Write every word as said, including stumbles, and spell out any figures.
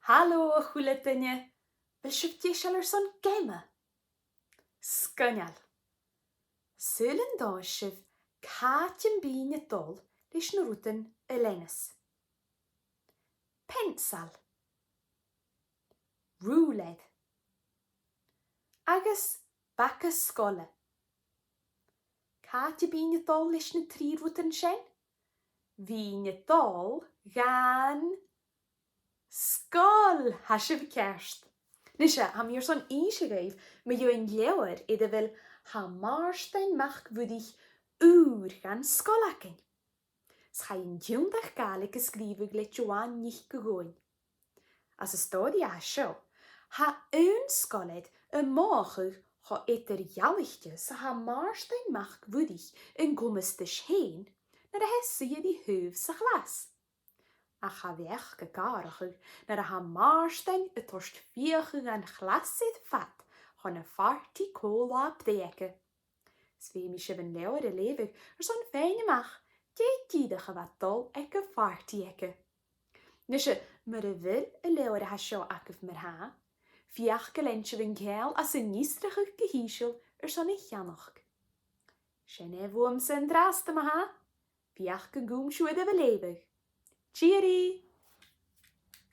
Halò, a h-uile duine! A bheil sibh deiseil airson geama? Sgoinneil! Saoil an tomhais sibh càit am bithinn a' dol leis na rudan a leanas: peansail, rùilear agus baga sgoile. Càit am bithinn a' dol leis na trì rudan sin? Bhithinn a' dol dhan sgoil! Tha sibh ceart! Nise, tha mi airson innse dhuibh mu dheidhinn leabhar air a bheil Tha Màrtainn Mac Mhuirich ùr dhan sgoil againn. 'S chaidh an tionndadh Gàidhlig a sgrìobhadh le Joanne NicDhòmhnaill. Anns an stòiridh a tha seo, tha aon sgoilear a' mothachadh cho eadar-dhealaichte 's a tha Màrtainn Mac Mhuirich an coimeas ris fhèin nuair a tha e a' suidhe ri thaobh sa chlas. Ach cha bhiodh e ag atharrachadh nuair a tha Màrtainn a' toirt fiachaidh dhan chlas air fad chun a' phàrtaidh co-là-breith aige. 'S feumaidh sibh an leabhar a leughadh airson faighinn a-mach dè dìreach a bha dol aig a' phàrtaidh aige. Nise, mura bheil an leabhar a tha seo agaibh mar-thà, feuch gun lean sibh an ceangal anns an fhiosrachadh gu h-ìosal airson a cheannach. Sin e bhuamsa an-dràsta ma-thà. Feuch gun cùm sibh air a' leughadh. Tìoraidh!